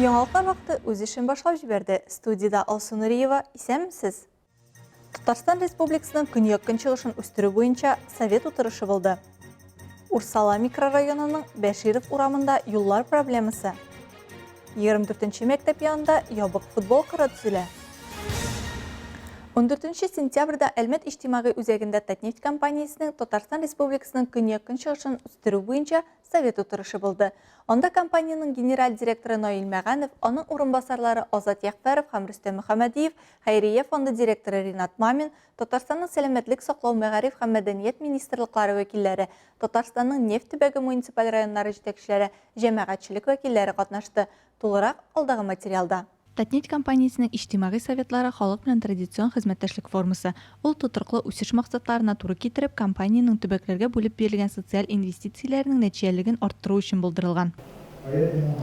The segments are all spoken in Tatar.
Яңалыклар вакыты үз эшен башлап җибәрде. Студиядә Алсу Нуриева. Исәнмесез! Татарстан Республикасының көньяк-көнчыгышын үстерү буенча совет утырышы булды. Урсала микрорайонының Бәширов урамында юллар проблемасы. 24 нче мәктәп янында ябык футбол кыры төзелә. 14 сентябрьдә Әлмәт иҗтимагый үзәгендә Татнефть компаниясенең Татарстан Республикасының көньяк-көнчыгышын үстерү буенча совет утырышы булды. Анда компаниянең генераль директоры Наил Мәганов, аның урынбасарлары Азат Ягъфәров һәм Рөстәм Мөхәммәдиев, Хәйрия фонды директоры Ринат Мамин, Татарстанның Сәламәтлек саклау, мәгариф һәм мәдәният министрлыклары вәкилләре, Татарстанның нефть төбәге муниципаль районнары җитәкчеләре, җәмәгатьчелек вәкилләре катнашты. Тулырак, алдагы материалда. Татнефть компаниясенең иҗтимагый советлары халык белән традицион хезмәттәшлек формасы. Ул тотрыклы үсеш максатларына туры китереп, компаниянең төбәкләргә бүлеп бирелгән социаль инвестицияләренең нәтиҗәлелеген арттыру өчен булдырылган. Поэтому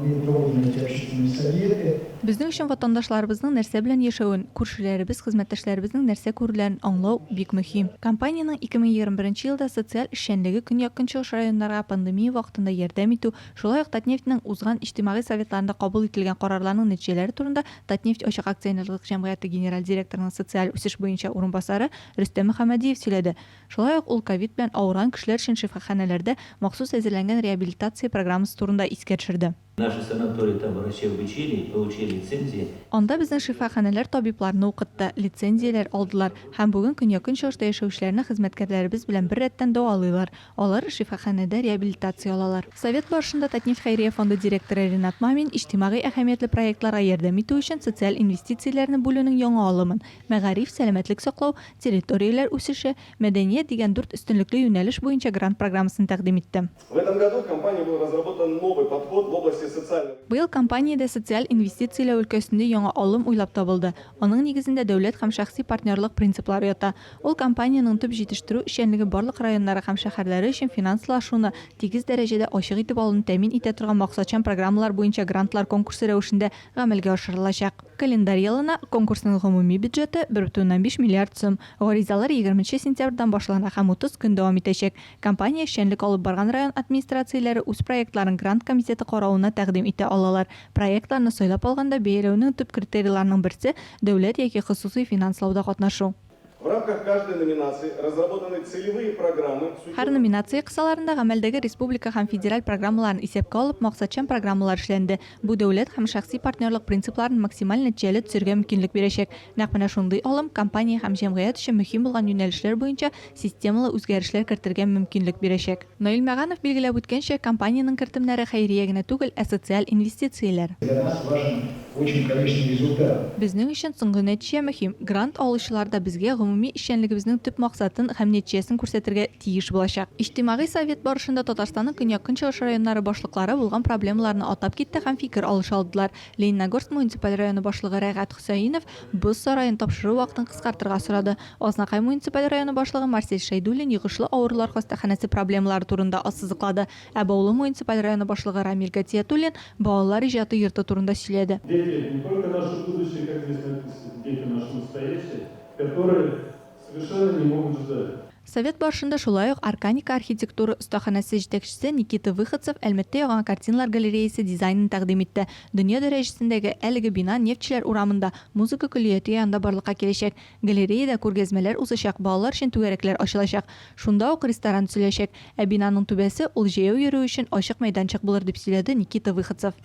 мы проводим эти общественные советы. Безнең өчен ватандашларыбызның нәрсә белән яшәвен, күршеләребез, хезмәттәшләребезнең нәрсә күрүләрен аңлау бик мөһим. Компаниянең 2021 елда социаль эшчәнлеге көньяк-көнчыгыш районнарга пандемия вакытында ярдәм итү, шулай ук Татнефть нең узган иҗтимагый советларында кабул ителгән карарларның нәтиҗәләре турында Татнефть ачык акционерлык җәмгыяте генераль директорының социаль үсеш буенча урынбасары Рөстәм Мөхәммәдиев сөйләде. Шулай ук ул ковид белән авырган кешеләр өчен шифаханәләрдә махсус әзерләнгән реабилитация программасы турында искә төшерде. Наши санатории там врачей обучили, получили лицензии. Анда безнең шифаханәләр табибларны укытты, лицензияләр алдылар һәм бүген көньяк-көнчыгышта яшәүчеләрне хезмәткәрләребез белән беррәттән дәвалыйлар, алар шифаханәдә реабилитация алалар. Совет барышында Татнефть хәйрия фонды директоры Ринат Мамин иҗтимагый әһәмиятле проектларга ярдәм итү өчен социаль инвестицияләрне бүлүнең яңа алымын, Мәгариф, сәламәтлек саклау, территорияләр үсеше, мәдәният дигән дүрт өстенлекле юнәлеш буенча грант программасын тәкъдим итте. В этом году в компании был разработан новый подход в области социального. Быел компаниядә социаль инвестицияләү өлкәсендә яңа алым уйлап табылды, аның нигезендә дәүләт һәм шәхси партнерлык принциплары ята. Ул компаниянең төп җитештерү эшчәнлеге барлык районнары һәм шәһәрләре өчен финанслашуны тигез дәрәҗәдә ачык итеп алуны тәэмин итә торган максатчан программалар буенча грантлар конкурсы рәвешендә гамәлгә ашырылачак. Календарь елына конкурсның гомуми бюджеты, 1,5 миллиард сум. Гаризалар егерменче сентябрьдән башлана һәм 30 көн дәвам итәчәк. Компания эшчәнлек алып барган район администрацияләре үз проектларын грант комитеты каравына тәкъдим итә алалар. Проектларны сайлап алганда бәяләүнең төп критерийларының берсе, дәүләт яки хосусый финанслауда катнашу. В рамках каждой номинации разработаны целевые программы с Һәр учетом. номинация кысаларында гамәлдәге республика һәм федераль программаларын исәпкә алып, максатчан программалар эшләнде. Бу дәүләт һәм шәхси партнерлык принципларын максималь нәтиҗәле төзергә мөмкинлек бирәчәк. Нәкъ менә шундый алым компания һәм җәмгыять өчен мөһим булган юнәлешләр буенча системалы үзгәрешләр кертергә мөмкинлек бирәчәк. Наил Мәганов билгеләп үткәнчә, компаниянең кертемнәре хәйрия генә түгел, ә социаль инвестицияләр. Для нас важен очень конечный результат. Безнең өчен соңгы нәтиҗә мөһим. Грант алучылар да безгә гомуми эшчәнлегебезнең төп максатын һәм нәтиҗәсен күрсәтергә тиеш булачак. Иҗтимагый совет барышында Татарстанның көньяк-көнчыгыш районнары башлыклары булган проблемаларны атап китте һәм фикер алыша алдылар. Лениногорск муниципаль районы башлыгы Рәгать Хөсәенов боз сараен тапшыру вакытын кыскартырга сорады. Азнакай муниципаль районы башлыгы Марсель Шәйдуллин йогышлы авырулар хастаханәсе проблемалары турында ассызыклады. Ә Баулы муниципаль районы башлыгы Рамил Гатиятуллин балалар иҗаты йорты турында сөйләде. Дети, не только наше будущее, как здесь написано, дети наше настоящее, которые совершенно не могут ждать. Совет барышында шулай ук Арканика архитектура остаханәсе җитәкчесе Никита Выходцев Әлмәттә яңа картиналар галереясе дизайнын тәкъдим итте. Дөнья дәрәҗәсендәге әлеге бина Нефтьчеләр урамында, Музыка көллияте янында барлыкка киләчәк. Галереядә күргәзмәләр узачак, балалар өчен түгәрәкләр ачылачак. Шунда ук ресторан төзеләчәк. Ә бинаның түбәсе, ул җәяү йөрү өчен ачык мәйданчык булыр, дип сөйләде Никита Выходцев.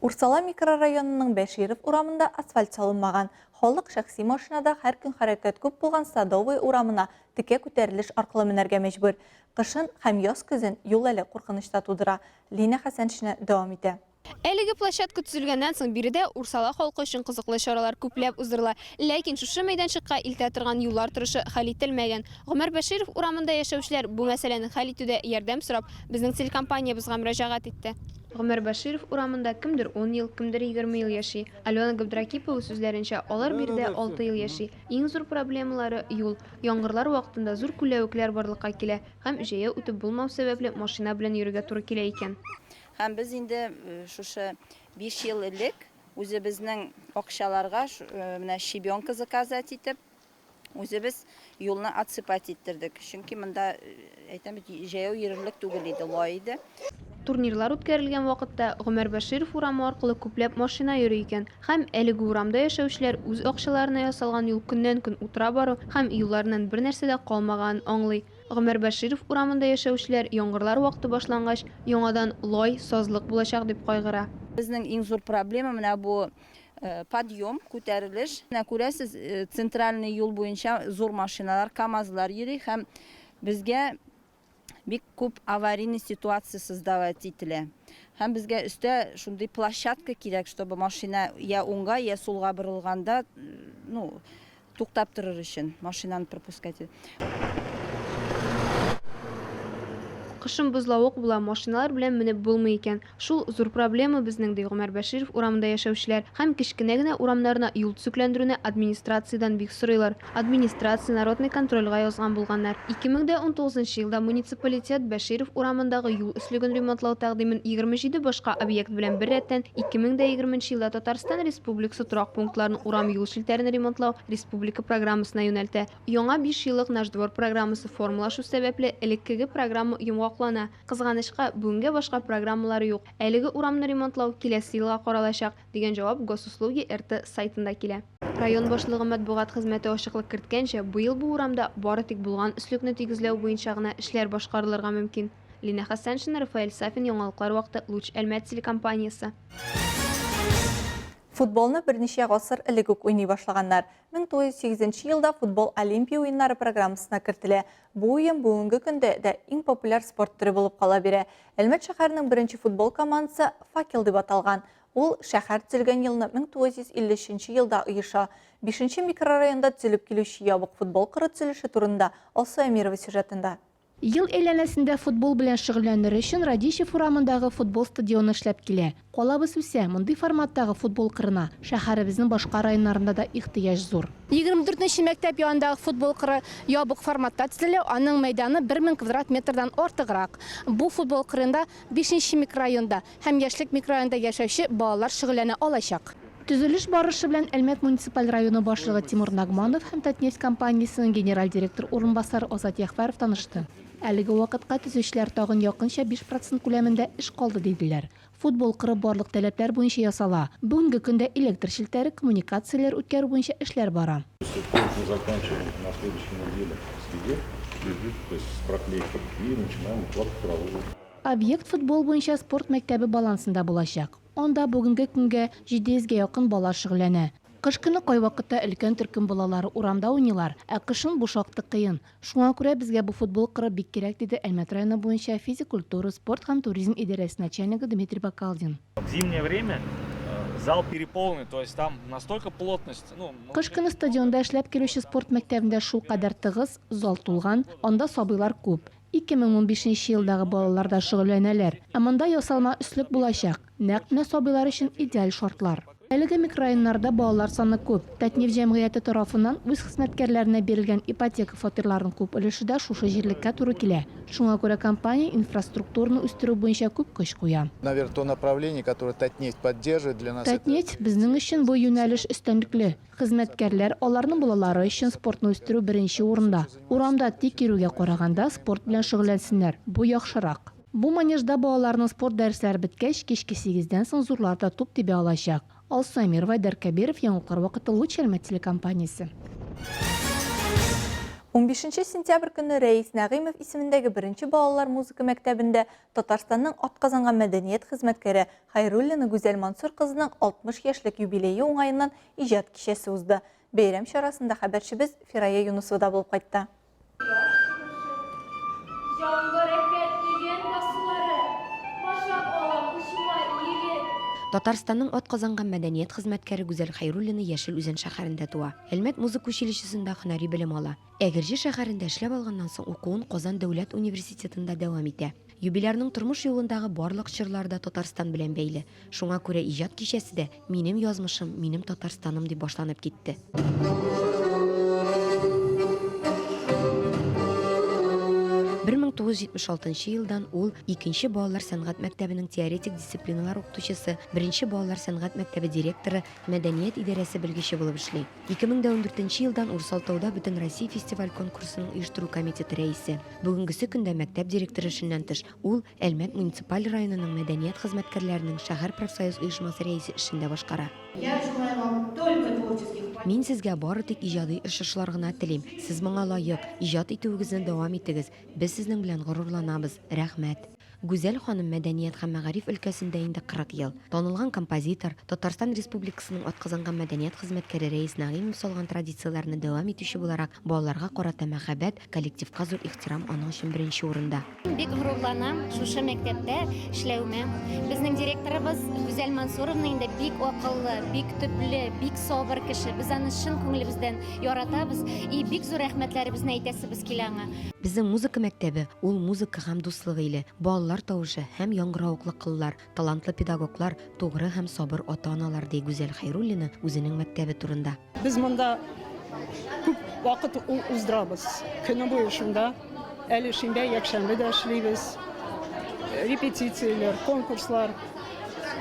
Урсала микрорайонының Бәширов урамында асфальт салынмаган. Халык шәхси машинада һәр көн хәрәкәт күп булган Садовая урамына текә күтәрелеш аркылы менәргә мәҗбүр. Кышын һәм яз-көзен юл әле куркыныч та тудыра. Лина Хәсәншина дәвам итә. Әлеге площадка төзелгәннән соң биредә Урсала халкы өчен кызыклы чаралар күпләп уздырыла. Ләкин шушы мәйданчыкка илтә торган юллар торышы хәл ителмәгән. Гомәр Бәширов урамында яшәүчеләр бу мәсьәләне хәл итүдә ярдәм сорап, безнең телекомпаниябезгә мөрәҗәгать итте. Гомәр Бәширов урамында кемдер ун ел, кемдер 20 ел яши. Алена Габдракипова сүзләренчә, алар биредә алты ел яши. Иң зур проблемалары, юл. Яңгырлар вакытында зур күләвекләр барлыкка килә һәм җәяү үтеп булмау сәбәпле, машина белән йөрергә туры килә икән. Һәм без инде шушы биш ел элек үзебезнең акчаларга менә щебенка заказать итеп, Үзебез юлны отсыпать иттердек. Чөнки монда, әйтәм бит, җәяү йөрерлек түгел иде, лай иде. Турнирлар үткәрелгән вакытта Гомәр Бәширов урамы аркылы күпләп машина йөри икән һәм әлеге урамда яшәүчеләр үз акчаларына ясалган юл көннән-көн утыра бару һәм юлларыннан бернәрсә дә калмаганын аңлый. Гомәр Бәширов урамында яшәүчеләр яңгырлар вакыты башлангач, яңадан лай, сазлык булачак дип кайгыра. Безнең иң зур проблема менә бу подъем, күтәрелеш. Менә күрәсез, центральный юл буенча зур машиналар, КАМАЗлар йөри һәм безгә бик күп аварийный ситуация создавать ителә. Һәм безгә өстә шундый площадка кирәк, чтобы машина я уңга, я сулга борылганда, ну, туктап торыр өчен, машинаны пропускать итеп. Кышын бозлавык була, машиналар белән менеп булмый икән. Шул зур проблема безнең, ди Гомәр Бәширов урамында яшәүчеләр. Һәм кечкенә генә урамнарына юл төзекләндерүне администрациядән бик сорыйлар. Администрация Народный контроль га язган булганнар. 2019 нчы елда муниципалитет Бәширов урамындагы юл өслеген ремонтлау тәкъдимен 27 башка объект белән беррәттән 2020 нче елда Татарстан Республикасы торак пунктларының урам юл челтәрен ремонтлау республика программасына юнәлтә. Яңа бишьеллык Наш двор программасы формалашу сәбәпле, элеккеге программа йомгаклана. Кызганычка, бүгенгә башка программалар юк. Әлеге урамны ремонтлау киләсе елга каралачак, дигән җавап Госуслуги RT сайтында килә. Район башлыгы матбугат хезмәте ачыклык керткәнчә, быел бу урамда бары тик булган өслекне тигезләү буенча гына эшләр башкарылырга мөмкин. Линә Хәсәншина, Рафаэль Сафин, Яңалыклар вакыты, Луч Әлмәт телекомпаниясе. Футболны берничә гасыр элек үк уйный башлаганнар. 1908 нче елда футбол Олимпия уеннары программасына кертелә. Бу уен бүгенге көндә дә иң популяр спорт төре булып кала бирә. Әлмәт шәһәренең беренче футбол командасы Факел дип аталган. Ул шәһәр төзелгән елны 1953 нче елда оеша. Бишенче микрорайонда төзелеп килүче ябык футбол кыры төзелеше турында Алсу Әмирова сюжетында. Ел әйләнәсендә футбол белән шөгыльләнер өчен Радищев урамындагы футбол стадионы эшләп килә. Калабыз үсә, мондый форматтагы футбол кырына шәһәребезнең башка районнарында да ихтыяҗ зур. 24 нче мәктәп янындагы футбол кыры ябык форматта төзелә, аның мәйданы 1000 квадрат метрдан артыграк. Бу футбол кырында бишенче микрорайонда һәм Яшьлек микрорайонында яшәүче балалар шөгыльләнә алачак. Төзелеш барышы белән Әлмәт муниципаль районы башлыгы Тимур Нагманов һәм Татнефть компаниясенең генераль директор урынбасары Азат Ягъфәров танышты. Әлеге вакытка төзүчеләр тагын якынча 5 процент күләмендә эш калды, диделәр. Футбол кыры барлык таләпләр буенча ясала. Бүгенге көндә электр челтәре, коммуникацияләр үткәрү буенча эшләр бара. Структуру заканчиваем на следующей неделе в среде, то есть с проклейкой, и начинаем укладку бурового. Объект футбол буенча спорт мәктәбе балансында булачак. Анда бүгенге көнгә 700 гә якын бала шөгыльләнә. Кыш көне кайвакытта өлкән төркем балалары урамда уйныйлар, ә кышын бу шактый кыен. Шуңа күрә безгә бу футбол кыры бик кирәк, диде Әлмәт районы буенча физик культура, спорт һәм туризм идарәсе начальнигы Дмитрий Бакалдин. В зимнее время зал переполнен, то есть там настолько плотность, ну. Кыш көне стадионда эшләп килүче спорт мәктәбендә шулкадәр тыгыз, зал тулган, анда сабыйлар күп. 2015 нче елдагы балалар да шөгыльләнәләр. Ә монда ясалма өслек булачак. Нәкъ менә сабыйлар өчен идеаль шартлар. Әлеге микрорайоннарда балалар саны күп. Татнефть җәмгыяте тарафыннан үз хезмәткәрләренә бирелгән ипотека фатирларының күп өлеше дә шушы җирлеккә туры килә. Шуңа күрә компания инфраструктураны үстерү буенча күп көч куя. Наверное, то направление, которое Татнефть поддерживает, для нас это. Татнефть, безнең өчен бу юнәлеш өстенлекле. Хезмәткәрләр, аларның балалары өчен спортны үстерү беренче урында. Урамда тик йөрүгә караганда, спорт белән шөгыльләнсеннәр, бу яхшырак. Бу манежда балаларның спорт дәресләре беткәч, кичке сигездән соң зурлар да туп тибә алачак. Алсу Әмирова, Айдар Кәбиров, Яңалыклар вакыты, Луч Әлмәт телекомпаниясе. Унбишенче сентябрь көнне Рәис Нәгыймов исемендәге беренче балалар музыка мәктәбендә Татарстанның атказанган мәдәният хезмәткәре Хәйруллина Гүзәл Мансур кызының 60 яшьлек юбилее уңаеннан иҗат кичәсе узды. Бәйрәм чарасында хәбәрчебез Фирая Юнысова да булып кайтты. Кояш чыгышы, Җанга рәхәт иген басулары, Башак алам учыма иелеп. Татарстанның атказанган мәдәният хезмәткәре Гүзәл Хәйруллина Яшел Үзән шәһәрендә туа. Әлмәт музыка училищесында һөнәри белем ала. Әгерҗе шәһәрендә эшләп алганнан соң укуын Казан дәүләт университетында дәвам итә. Юбилярның тормыш юлындагы барлык чорлар да Татарстан белән бәйле. Шуңа күрә иҗат кичәсе дә Минем язмышым, минем Татарстаным дип башланып китте. 1976 нчы елдан ул икенче балалар сәнгать мәктәбенең теоретик дисциплиналар укытучысы, беренче балалар сәнгать мәктәбе директоры, мәдәният идарәсе белгече булып эшли. 2014 нче елдан Урсалтауда Бөтенроссия фестиваль-конкурсының оештыру комитеты рәисе. Бүгенгесе көндә мәктәп директоры эшеннән тыш, ул Әлмәт муниципаль районының мәдәният хезмәткәрләренең шәһәр профсоюз оешмасы рәисе эшен дә башкара. Я желаю вам только творческих. Мин сезгә бары тик иҗади очышлар гына телим. Сез моңа лаек. Иҗат итүегезне дәвам итегез. Без сезнең белән горурланабыз. Рәхмәт. Гүзәл ханым мәдәният һәм мәгариф өлкәсендә инде 40 ел. Танылган композитор, Татарстан Республикасының атказанган мәдәният хезмәткәре Рәис Нәгыймов салган традицияләрне дәвам итүче буларак, балаларга карата мәхәббәт, коллективка зур ихтирам аның өчен беренче урында. Бик горурланам шушы мәктәптә эшләвемә. Безнең директорыбыз Гүзәл Мансуровна инде бик акыллы, бик төпле, бик сабыр кеше. Без аны чын күңелебездән яратабыз и бик зур рәхмәтләребезне әйтәсебез килә аңа. Безнең музыка мәктәбе, ул музыка һәм дуслык иле, балалар тавышы һәм яңгыравыклы кыллар, талантлы педагоглар, тугры һәм сабыр ата-аналар, ди Гүзәл Хәйруллина үзенең мәктәбе турында. Без монда күп вакыт уздырабыз. Көне буе шунда. Әле шимбә, якшәмбе дә эшлибез. Репетицияләр, конкурслар,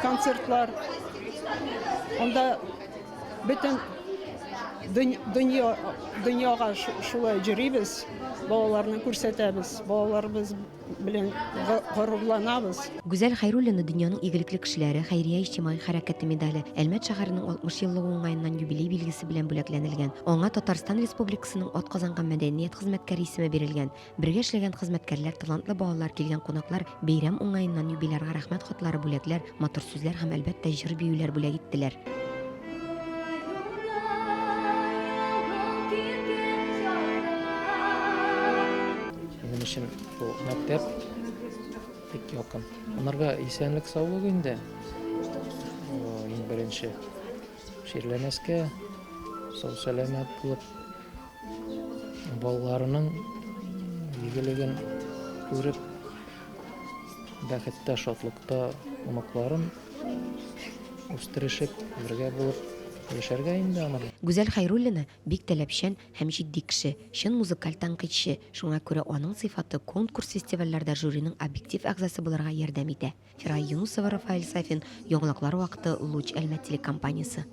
концертлар. Анда бөтен дөнья, дөньяга шулай йөрибез, балаларны күрсәтәбез. Балаларыбыз белән горурланабыз. Гүзәл Хәйруллина Дөньяның игелекле кешеләре хәйрия иҗтимагый хәрәкәте медале, Әлмәт шәһәренең 60 еллыгы уңаеннан юбилей билгесе белән бүләкләнелгән. Аңа Татарстан Республикасының атказанган мәдәният хезмәткәре исеме бирелгән. Бергә эшләгән хезмәткәрләр, талантлы балалар, килгән кунаклар бәйрәм уңаеннан юбилярга рәхмәт хатлары, бүләкләр, матур сүзләр һәм, әлбәттә, җыр-биюләр бүләк иттеләр. Минем өчен бу мәктәп бик якын. Аларга исәнлек, саулык инде. Иң беренче чирләмәскә, сау сәламәт булып, балаларының игелеген күреп, бәхеттә, шатлыкта оныкларын үстерешеп, бергә булып яшәргә инде аларга. Гүзәл Хәйруллина бик таләпчән һәм җитди кеше, чын музыкаль тәнкыйтьче, шуңа күрә аның сыйфаты конкурс-фестивальләрдә жюриның объектив әгъзасы булырга ярдәм итә. Фирая Юнусова, Рафаэль Сафин, Яңалыклар вакыты, Луч Әлмәт телекомпаниясе.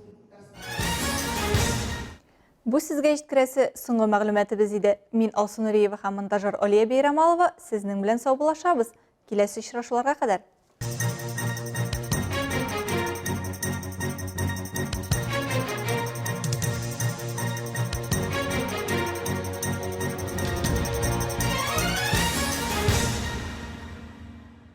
Бу сезгә җиткерәсе соңгы мәгълүматыбыз иде. Мин Алсу Нуриева һәм монтажер Алия Бәйрамалова сезнең белән саубуллашабыз. Киләсе очрашуларга кадәр!